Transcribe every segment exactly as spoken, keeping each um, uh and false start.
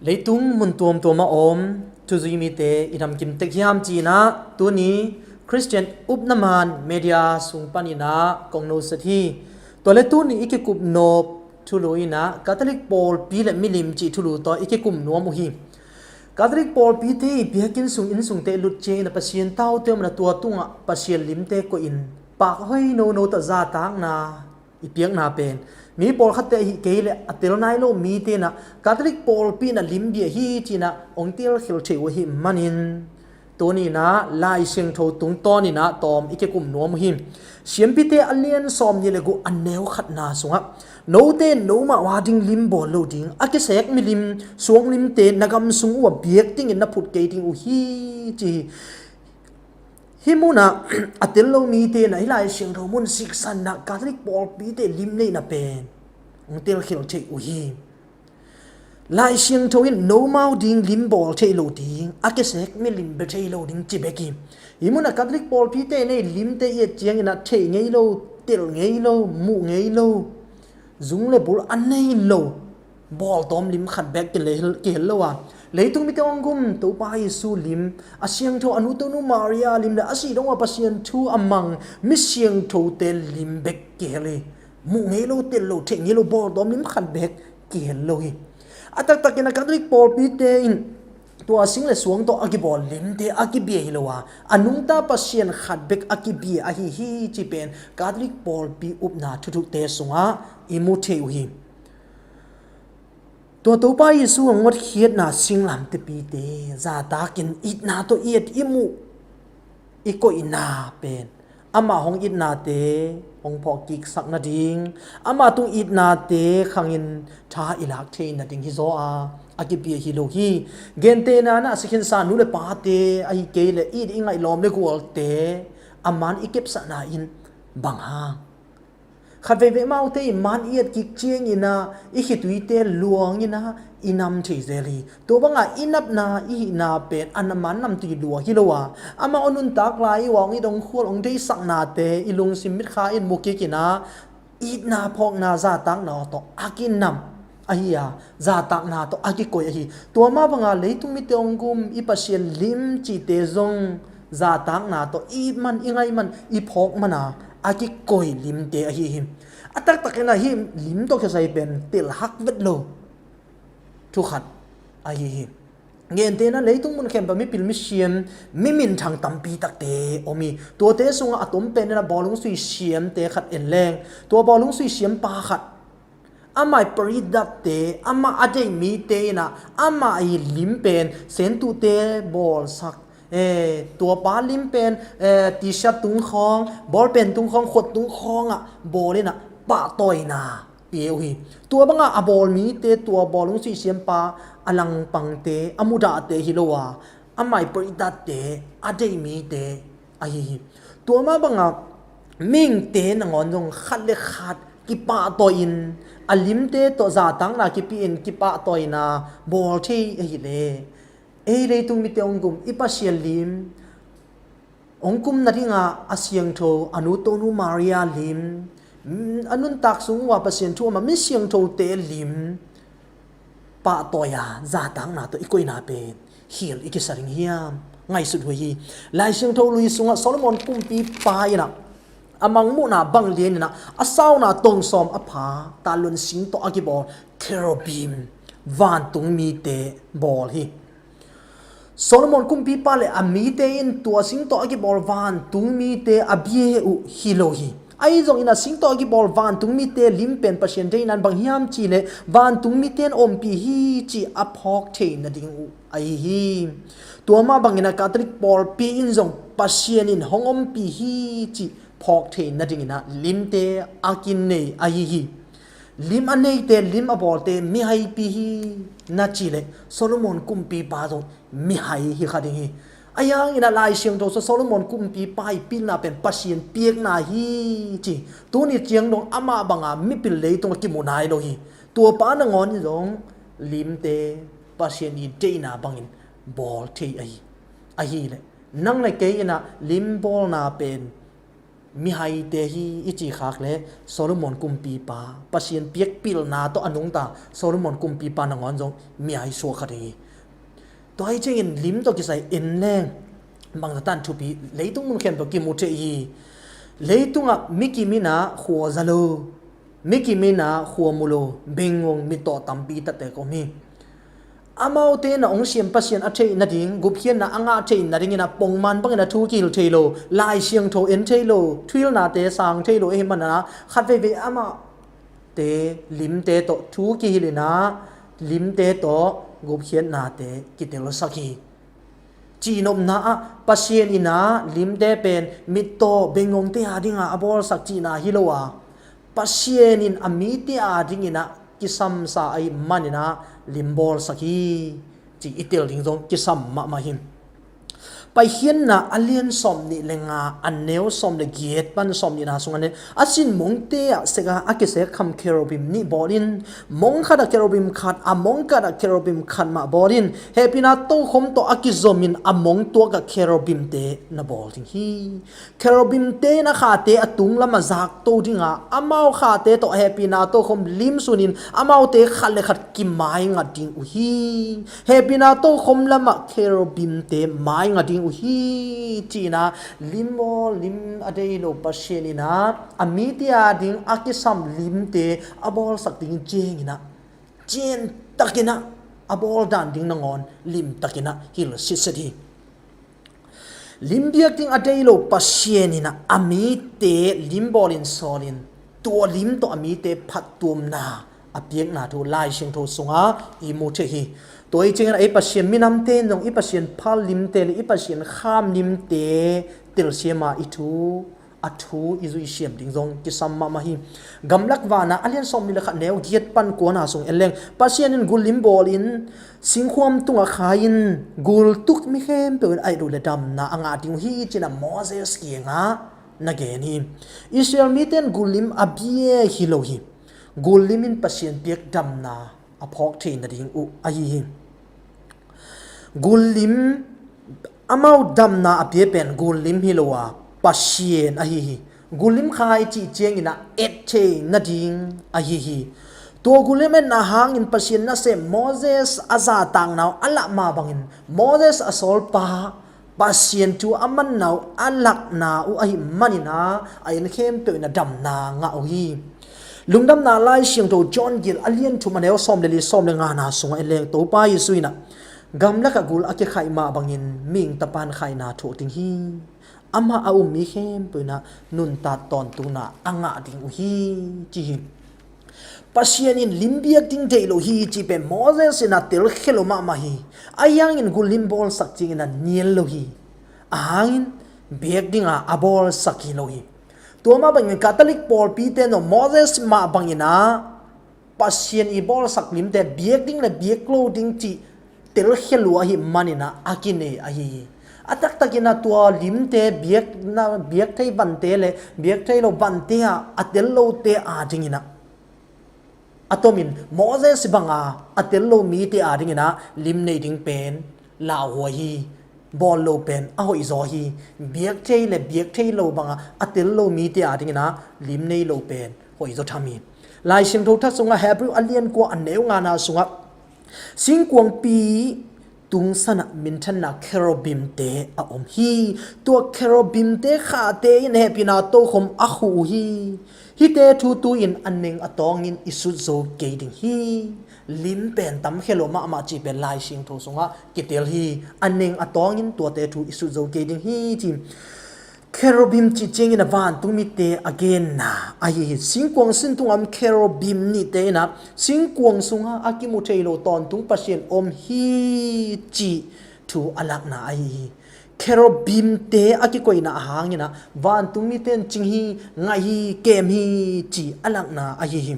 Leitung mun tuamtuam a om thuzui mite i damkim tek hiam ci-in ah tuni Khristian upna man media sung panin ah kong noset hi. Tua le tuni i kikum nop thulu in ah Catholic pawlpi le milim cih thulu tawh i kikum nuam uh hi. Catholic pawlpite i biakinn sung, inn sungte lut ciangin ah Pasian taute om in ah tua tungah Pasian limte koihin pak hoih nono tawh zahtakna i piakna pen mi pawlkhatte ahih kei leh a tel nai lo mite in ah Catholic pawlpi in ah lim bia hi ci-in ah hong telkhial thei uh ahih manin tuni in ah Lai Siangtho tungtawnin ah tawm i kikum nuam uh hi. Siampite a lian sawmnih le guk a neu khatna sungah note nomau ading lim bawl lo ding, a kisek milim, suanglimte na gam sung uh ah biak dingin na phut kei ding uh hi ci hi. Hih munah a tel lo mite in ah hih Lai Siangtho mun siksan in ah Catholic pawlpite lim neihna pen hong telkhial thei uh hi. Lai Siangtho in nomau ding lim bawl thei lo ding, a kisek milim bia thei lo ding ci bek hi. Hih munah Catholic pawlpite in ah limte i et ciangin ah theih ngei lo, tel ngei lo, muh ngei lo, zung le bul a nei lo bawltawm lim khat bek kihel, kihel lo a, leitung mite hong gum Topa Jesu lim, a siangtho a nu Tonu Maria lim le a sih dong uh a Pasian thu a mang mi siangthote lim bek kihel hi. Muh ngei lo, tel lo, theih ngei lo bawltawm lim khat bek kihel lo hi. A taktakin a Catholic pawlpite in tua sing le suang tawh a kibawl limte a kibia hi lo a, a nungta Pasian khat bek a kibia ahi hi ci pen Catholic pawlpi upna thuthukte sungah i mu thei uh hi. Tua Topa Jesu a ngotkhiatna singlamtepite zahtakin itna tawh i et i muh i koihna pen amah hong itnate hong phawkkiksak nading, amah tung itnate khangin tha i lak thei nading hi zaw a, a kipia hi lo hi. Gentehna in ah sikhinsa nu le pate ahi kei leh it i ngaih lawm le gualte a man i kepsahna in bang hang? Khat veivei amaute in man i et kik ciangin ah i khituite luangin ah i nam thei zel hi. Tua bangah i napna i hihna pen a na man namtui lua hi lo a, amau a nuntak lai uh a hong it hong khual hong deihsaknate i lungsim mitkha in mu kik in ah itna phawkna zahtakna tawh a kinam ahi a, zahtakna tawh a kikoi ahi. Tua mah banga leitung mite hong gum i Pasian lim cihte zong zahtakna tawh i it man, i ngaih man, i phawk man a a kikoi limte ahi hi. A taktakin ah hih lim tawh kisai pen tel hak vet lo thu khat ahi hi. Gentehna leitung mun khempeuh mipil misiam, mi minthang tampi takte om hi. Tuate sungah a tom pen in ah bawlung sui siamte khat en leng, tua bawlung sui siampa khat amah i paridatte, amah a deih mite in ah amah i lim pen sentute bawlsak, eh, tua pa lim pen, eh, T-shirt tung khawng, bawlpen tung khawng, khuat tung khawngah bawl in ah pahtawina pia uh hi. Tua bangah a bawl mite, tua bawlung sui siampa a langpangte, a mudahte hi lo a, amah i paridatte, a deih mite ahi hi. Tua mah bangah mihingte nangawn zong khat le khat kipahtawi in, a limte tawh zahtakna kipia in kipahtawina bawl thei ahih leh, ei leitung mite hong gum i Pasian lim, hong kum nadingah a siangtho a nu Tonu Maria lim, mm, a nuntak sung uh a Pasian thu a mang mi siangthote lim pahtawi a zahtakna tawh i koihna pen khial i kisa ding hiam? Ngaihsut huai hi. Lai Siangtho Lui sungah Solomon kumpipa in ah a mangmuhna bang lian in ah a sauna tong sawm a pha, talun sing tawh a kibawl kherubim, vantung mite bawl hi. Solomon kumpipa le a mite in tua sing tawh a kibawl vantung mite a bia uh hi lo hi. Ahi zongin a sing tawh a kibawl vantung mite lim pen Pasian deihna in bang hiam cih leh vantung mite in ompih hi cih a phawk theih nading uh ahi hi. Tua mah bangin a Catholic pawlpi in zong Pasian in hong ompih hi cih phawk theih nadingin ah limte a kinei ahi hi. Lim a neite, lim a bawlte mihaipi hi na cih leh Solomon kumpipa zong mihai hi kha ding hi. Ahi hangin ah Lai Siangtho sung Solomon kumpipa i pilna pen Pasian piakna hi ci. Tuni ciang dong amah banga mipil leitungah kimu nai lo hi. Tua pa nangawn in zong limte Pasian i deihna bangin bawl thei ahi. Ahih leh nang le kei in ah lim bawlna pen Mihaite hi i cih khak leh Solomon kumpipa, Pasian piakpilna tawh a nungta Solomon kumpipa nangawn zong mihai suak khat hi. Tua hi ciangin lim tawh kisai en leng bangzah tan thupi, leitung mun khempeuh kimu thei hi. Leitungah mi kim in ah khua za lo, mi kim in ah khua mu lo, bengngong mittaw tampi takte om hi. Amaute in ah hong siam Pasian a theih nading, gupkhiatna a ngah theih nadingin ah pongman bangin ah thu kihilh thei lo, Lai Siangtho en thei lo, thuhilhnate sang thei lo ahih manin ah khat veivei amahte limte tawh thu kihilh in ah limte tawh gupkhiatnate kitelsak hi. Cihnopna ah Pasian in ah limte pen mittaw bengngongte a dingin a bawlsak cihna hi lo a, Pasian in a mite a dingin ah kisamsa ahih manin ah lim bawlsak hi, ci i tel ding zong kisam mahmah hi. Paikhiatna a lian sawmnih le nga, a neu sawm le giat pan sawmnihna sungah ne, a sin mongte ah sek a, a kisek kham kherubim nih bawl in, mong khat ah kherubim khat, a mong khat ah kherubim khat mah bawl in, hehpihna tokhom tawh a kizom in a mong tuak ah kherubimte na bawl ding hi. Kherubimte in a khate a tung lamah zakto ding a, amau khate tawh hehpihna tokhom lim sun in amaute khat le khat kimaingat ding uh hi. Hehpihna tokhom lamah kherubimte maingat ding uh hi, ci-in ah lim bawl, lim a dei lo Pasian in ah a mite a ding a kisam limte a bawlsak ding ciangin ah, ciantakin ah a bawl dan ding nangawn limtakin ah hilh sitset hi. Lim biak ding a dei lo Pasian in ah a mite lim bawlin sawlin, tua lim tawh a mite phattuamna a piakna thu Lai Siangtho sungah i mu thei hi. Tua hi ciangin ah ei Pasian minamte in zong i Pasian phal limte le i Pasian kham limte telsiam a i thu, a thu i zuih siam ding zong kisam mahmah hi. Gamlak Vana a lian sawmnih le khat, neu giat pan kuana sung en leng, Pasian in gul lim bawlin singkhuam tungah khai in gul tuk mi khempeuh in a it uh leh damna a ngah ding uh hi, ci-in ah Moses kiangah na gen hi. Israel mite in gul lim a biak hi lo hi. Gul lim in Pasian piak damna a phawk theih nading uh ahi hi. Gul lim, amau damna a pia pen gul lim hi lo a, Pasian ahi hi. Gul lim khai cih ciangin ah et thei nading ahi hi. Tua gul lim etna hangin Pasian nasem Moses a zahtakna uh a lah mah bangin, Moses a sawlpa Pasian thu a manna uh a lakna uh ahih manin ah a en khempeuh in ah damna ngah uh hi. Lungdamna Lai Siangtho John giat a lian thum, a neu sawm le li, sawm le ngana sungah en leng, Topa Jesuh in ah gamlakah gul a kikhaih mah bangin mihing Tapa in khaihna thuak ding hi. Amah a um mi khempeuh in ah nuntak tawntungna a ngah ding uh hi, ci hi. Pasian in lim biak ding deih lo hi cih pen Moses in ah telkhia lo mahmah hi. Ahi hangin gul lim bawlsak ciangin ah nial lo hi. A hangin biak ding a a bawlsak hi lo hi. Tua mah bangin Catholic pawlpite in zong Moses mah bangin ah Pasian i bawlsak limte biak ding le biak lo ding cih telkhia lua ahih manin ah a kinei ahi hi. A taktakin ah tua limte biakna, biak thei vante le biak thei lo vante ah a tel lote a dingin ah, a tomin Moses banga a tel lo mite a dingin ah lim nei ding pen lauhuai hi. Bawl lo pen a hoihzaw hi. Biak thei le biak thei lo banga a tel lo mite a dingin ah lim nei lo pen hoihzaw tham hi. Lai Siangtho Thak sungah Hebrew a lian kua, a neu ngana sungah singkuangpi tungsan ah minthanna kherubimte a om hi. Tua kherubimte khate in hehpihna tokhom a khuh uh hi. Hihte thu tu-in a neng a tawngin i sut zo kei ding hi. Lim pen tamkhia lo mahmah cih pen Lai Siangtho sungah kitel hi. A neng a tawngin tuate thu i sut zo kei ding hi, ci. Kherubim cih ciangin ah vantungmite a genna ahi hi. Singkuang sin tungah om kherubim nihte in ah singkuang sungah a kimu thei lo tawntung Pasian om hi cih thu a lakna ahi hi. Kherubimte a kikoihna a hangin ah vantungmite in cing hi, ngaih hi, kem hi cih a lakna ahi hi.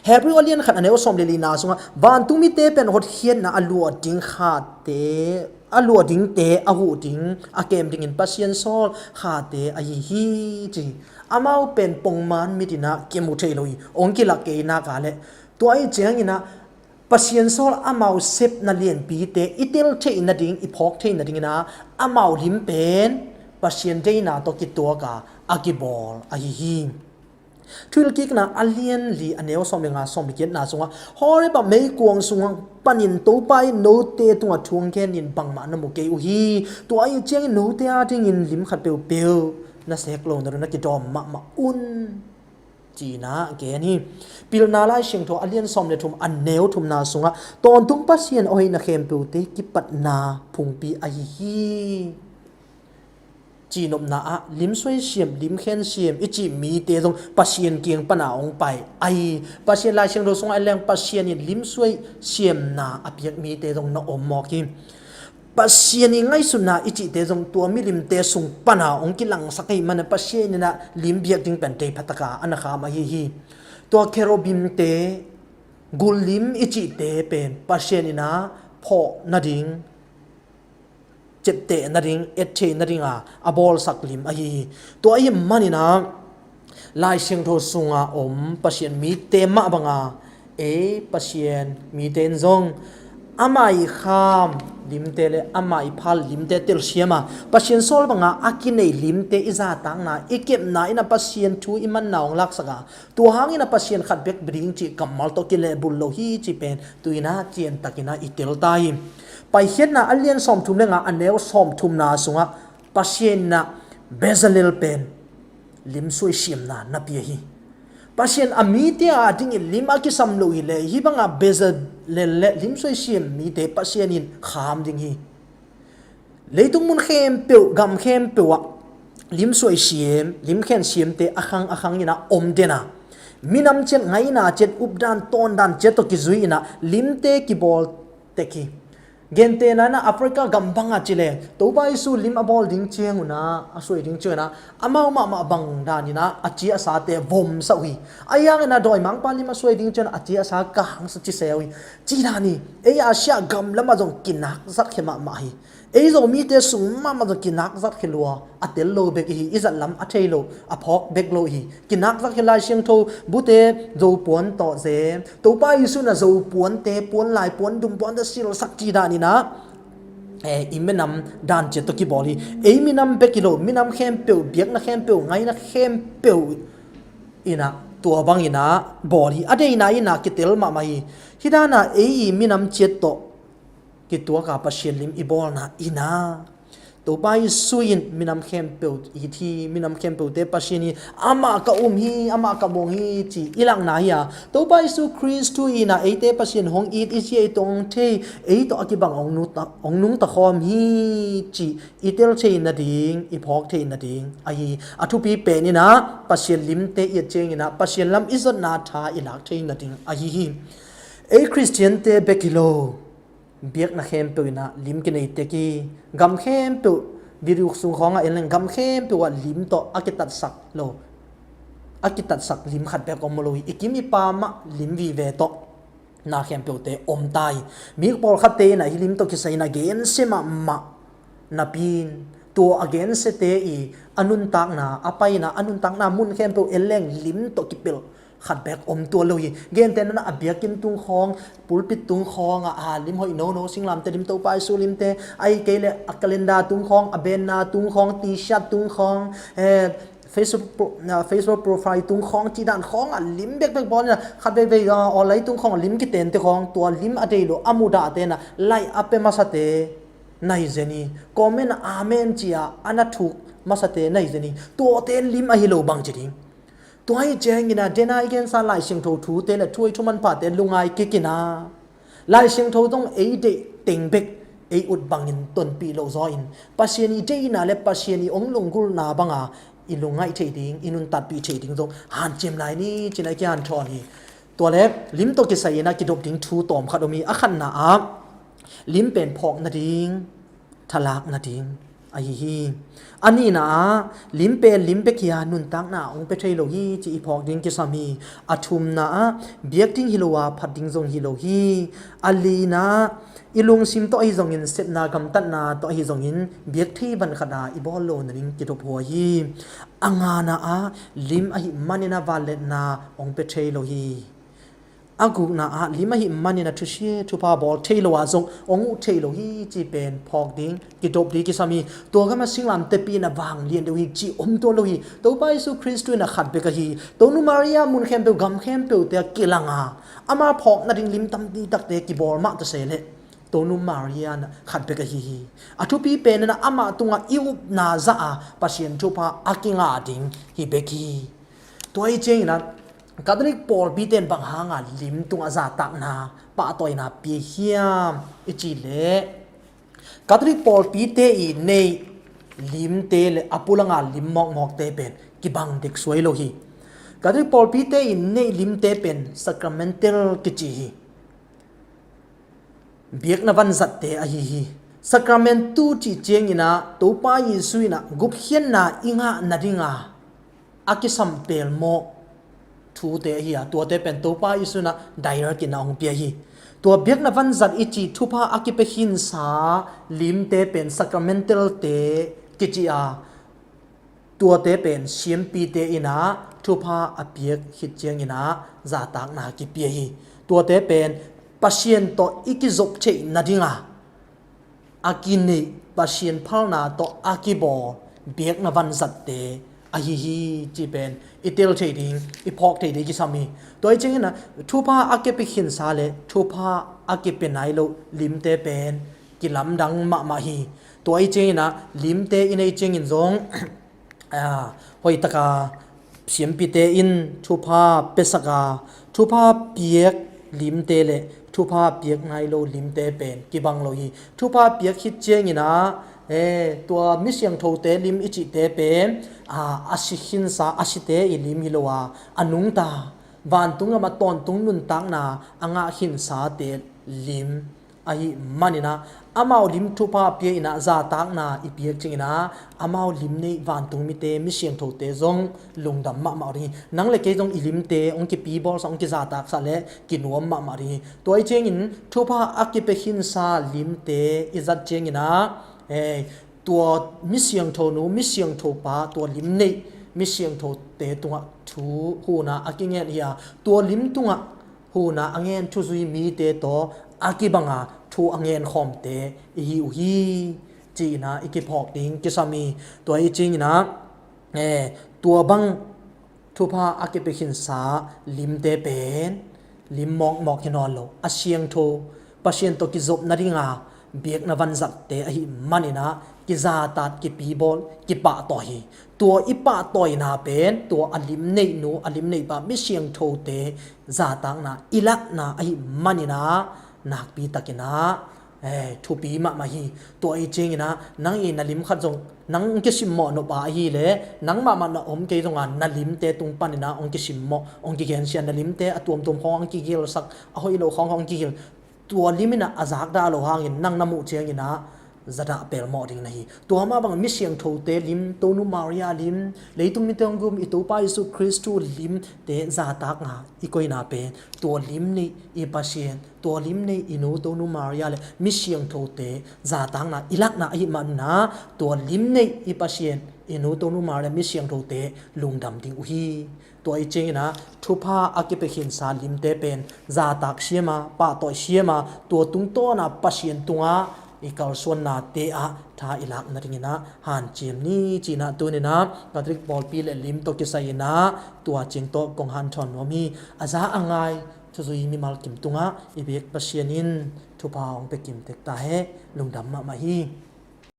Hebrew a lian khat, a neu sawm le lina sungah vantungmite pen hotkhiatna a luah ding khate, a luah dingte a huh ding, a kem dingin Pasian sawl khate ahi hi, ci hi. Amau pen pongman mit in ah kimu thei lo hi. Hong kilak kei nak leh tua ahih ciangin ah Pasian sawl amau sepna lianpite i tel theih nading, i phawk theih nadingin ah amau lim pen Pasian deina tawh kituak a a kibawl ahi hi. Thuhilhkikna a lian li a neu sawm le nga, sawm le giatna sungah Horeb ah meikuang sungah panin Topa in note tungah thu hong genin bangmah na mu kei uh hi. Tua ahih ciangin note adingin lim khat peuhpeuh na sek lo nading na kidawm mahmah un, ci-in ah gen hi. Pilna Lai Siangtho a lian sawm le thum a neu thumna sungah tawntung Pasian a hoihna khempeuhte kipatna phungpi ahi hi, cihnopna ah limsuai siam, limkhen siam i cih mite zong Pasian kiang pana hong pai ahi. Pasian Lai Siangtho sungah en leng Pasian in limsuai siamna a piak mite zong na om mawk hi. Pasian i ngaihsutna i cihte zong tua milimte sung pana hong kilangsak ahih manin Pasian in ah lim biak ding pen deih phataka a na kham ahi hi. Tua kherubimte, gul lim i cihte pen Pasian in ah phawk nading, ciapteh nading, et theih nading a a bawlsak lim ahi hi. Tua ahih manin ah Lai Siangtho sunga om Pasian mite mah banga ei Pasian mite in zong amah i kham limte le amah i phal limte telsiam a, Pasian sawl banga a kinei limte i zahtakna, i kepna in ah Pasian thu i manna hong laksak a, tua hangin ah Pasian khat bek ding cih kammal tawh kilehbulh lo hi cih pen tu-in ah ciantakin ah i tel ta hi. Paikhiatna a lian sawmthum le nga a neu sawmthumna sungah Pasian in ah Bezalel pen limsuai siamna na pia hi. Pasian a mite adingin lim a kisam lo hi leh hih banga Bezalel le limsuai siam mite Pasian in kham ding hi. Leitung mun khempeuh, gam khempeuh ah limsuai siam, limkhen siamte a khang a khang in ah om den a, minam ciat, ngaina ciat, updan tawndan ciat tawh kizui in ah limte kibawl tek hi. Gentehna in ah Africa gam bang ah ci leng Topa Jesu lim a bawl ding ciangun ah, a suai ding ciangun ah amau mahmah bang danin ah a ci a sate vomsa uh hi. Ahi hangin ah dawimangpa lim a suai ding ciangun ah a ci a sa kangsa ci se uh hi. Cih dan hi. Ei Asia gam lamah zong kinak zatkhia mahmah hi. Ei Zomite sung mahmah zong kinak zatkhia lua a tel lo bek i hi. I zat lam a thei lo, a phawk bek lo i hi. Kinak zatkhia, Lai Siangtho bute Zopuan tawh ze, Topa Jesu in ah Zopuante, puan lai, puan dum, puante silsak cih danin ah, eh, i minam dan ciat tawh kibawl hi. Ei minam bek hi lo, minam khempeuh, biakna khempeuh, ngaina khempeuh in ah tua bangin ah bawl hi. A deihna in ah kitel mahmah hi. Hih dan ah ei i minam ciat tawh kituak a Pasian lim i bawlna in ah Topa Jesu in minam khempeuh it hi, minam khempeuhte Pasian hi, amah ka um hi, amah ka muang hi ci i lakna hi a, Topa Jesu Khristu in ah eite Pasian hong it, i sia i tong thei, ei tawh a kibang hong nungta, hong nungta khawm hi ci i tel thei nading, i phawk thei nading ahi hi. A thupi pen in ah Pasian limte i et ciangin ah Pasian lam i zotna tha i lak thei nading ahi hi. Ei Khristiante bek hi lo, biakna khempeuh in ah lim kinei tek hi. Gam khempeuh, video sung khawngah en leng gam khempeuh ah lim tawh a kitatsak lo, a kitatsak lim khat bek om lo hi. I kim i pam ah lim vive tawh na khempeuhte om ta hi. Mi pawlkhatte in ah hih lim tawh kisai in ah gensia mahmah napi-in, tua a gensiate i a nuntakna, a pai in ah a nuntakna mun khempeuh en leng lim tawh kipelh khat bek om tuan lo hi. Gentehna in ah a biakinn tung khawng, pulpit tung khawng ah, a lim hoih nono, singlamteh lim, Topa Jesu limte, ahih kei leh a calendar tung khawng, a banner tung khawng, T-shirt tung khawng, eh, Facebook pro-, ah, Facebook profile tung khawng, cih dan khawng ah lim bekbek bawl in ah, khat veivei, ah, online tung khawng ah lim kitente khawng, tua lim a deih lo a mudahte in ah like a pia masate na hi zen hi. Comment ah amen ci-a a na thuk masate na hi zen hi. Tuate lim ahi lo bang ci ding. Tua ahih ciangin ah dena i gensa Lai Siangtho thute le thuhoih thumanphate lungngai kik in ah, Lai Siangtho zong ei deih teng bek ei ut bangin tonpih loh zaw in, Pasian i deihna le Pasian i hong lunggulhna banga i lungngaih theih ding, i nuntatpih theih ding zong hanciam lai ni ci-in ah i kihanthawn hi. Tua le lim tawh kisai in ah kidop ding thu tawmkhat om hi. A khatna ah lim pen phawk nading, thalak nading ahi hi. A nihna ah lim pen lim bek hi a, nuntakna hong pia thei lo hi cih i phawk ding kisam hi. A thumna ah biak ding hi lo a, phat ding zong hi lo hi. A lina ah i lungsim tawh ahi zongin, sepna gamtatna tawh ahi zongin biak thei van khat a i bawl lo nading kidop huai hi. A ngana ah lim ahih manin ah vangliatna hong pia thei lo hi. A gukna ah lim ahih manin a thusia thupha bawl thei lo ah zong hong uh thei lo hi cih pen phawk ding, kidop ding kisam hi. Tua gam ah singlamteh pi in a vanglian deuh hi cih om tuan lo hi. Topa Jesu Khrist in a khat bek ahi hi. Tonu Maria mun khempeuh, gam khempeuhte ah kilang a, ama phawk nading lim tampi takte kibawl mah ta se leh, Tonu Maria in a khat bek ahi hi. A thupi pen in a amah tungah i upna zah a Pasian thupha a kingah ding hi bek hi. Tua ahih ciangin a Catholic pawlpite in bang hanga lim tungah zahtakna, pahtawina pia hiam i cih leh, Catholic pawlpite i neih limte le a pulanga lim mawkmawkte pen kibang dek suai lo hi. Catholic pawlpite i neih limte pen sacramental kici hi. Biakna vanzatte ahi hi. Sacramentu cih ciangin a Topa Jesu in a gupkhiatna i ngah nadinga a kisam pelmawh thute ahi a, tuate pen Topa Jesu in a direct in a hong pia hi. Tua biakna vanzat i cih thupha a kipia khinsa limte pen sacramental-te kici a, tuate pen siampite in a thupha a piak khit ciangin a zahtakna kipia hi. Tuate pen Pasian tawh i kizop theih nadinga a kineih, Pasian phalna tawh a kibawl biakna vanzatte ahi hi cih pen i tel thei ding, i phawk thei ding kisam hi. Tua ahih ciangin a thupha a kipia khinsa le thupha a kipia nai lo limte pen kilamdang mahmah hi. Tua ahih ciangin a limte i neih ciangin zong hoihtaka siampite in thupha piasak a, thupha piak limte le thupha piak nai lo limte pen kibang lo hi. Thupha piak khit ciangin a, tua misiangthote lim i cihte pen a si khinsa, a site i lim hi lo a, a nungta vantung gam a tawntung nuntakna a ngah khinsate lim ahih manin a, amau lim thupha pia in a zahtakna i piak ciangin a, amau lim neih vantung mite, misiangthote zong lungdam mahmah ding hi. Nang le kei zong i limte hong kipibawlsak, hong kizahtaksak le kinuam mahmah ding hi. Tua ahih ciangin thupha a kipia khinsa limte i zat ciangin a, tua misiangtho nu, misiangtho pa, tua lim neih misiangthote tungah thu, huhna a kingen hi a, tua lim tungah huhna a ngen thuzui mite tawh a kibanga thu a ngen khawmte i hi uh hi, ci-in a i kiphawk ding kisam hi. Tua ahih ciangin a, tua bang thupha a kipia khinsa limte pen lim mawkmawk hi nawn lo, a siangtho, Pasian tawh kizop nadinga biakna vanzatte ahih manin a kizahtak, kipibawl, kipahtawi hi. Tua i pahtawina pen tua a lim neihnu, a lim neihpa, misiangthote zahtakna i lakna ahih manin a nakpi takin a thupi mahmah hi. Tua ahih ciangin a nang i na lim khat zong nang hong kisimmawh nop a ahih leh, nang mahmah na om kei zong a na limte tung panin a hong kisimmawh, hong kigensia, na limte a tuamtuam khawng hong kigilsak, a hoih lo khawng hong kigil, tua lim in a a zakdah lo hangin nang na muh ciangin a zadah pelmawh ding na hi. Tua mah bang misiangthote lim, Tonu Maria lim, leitung mite hong gum i Topa Jesu Khrist limte zahtakna i koihna pen tua lim neih i Pasian, tua lim neih i nu Tonu Maria le misiangthote zahtakna i lakna ahih manin a, tua lim neih i Pasian, i nu Tonu Maria le misiangthote lungdam ding uh hi. Tua ahih ciangin a thupha a kipia khinsa limte pen zahtak siam a, pahtawi siam a, tua tungtawn a Pasian tungah i kalsuannate ah tha i lak nadingin a hanciam ni, ci-in a tuni-in a Catholic pawlpi le lim tawh kisai-in a tua ciang tawh kong hanthawn nuam hi. A za a ngai thuzui mimal kim tungah i biak Pasian in thupha hong pia kim tek ta hen. Lungdam mahmah hi.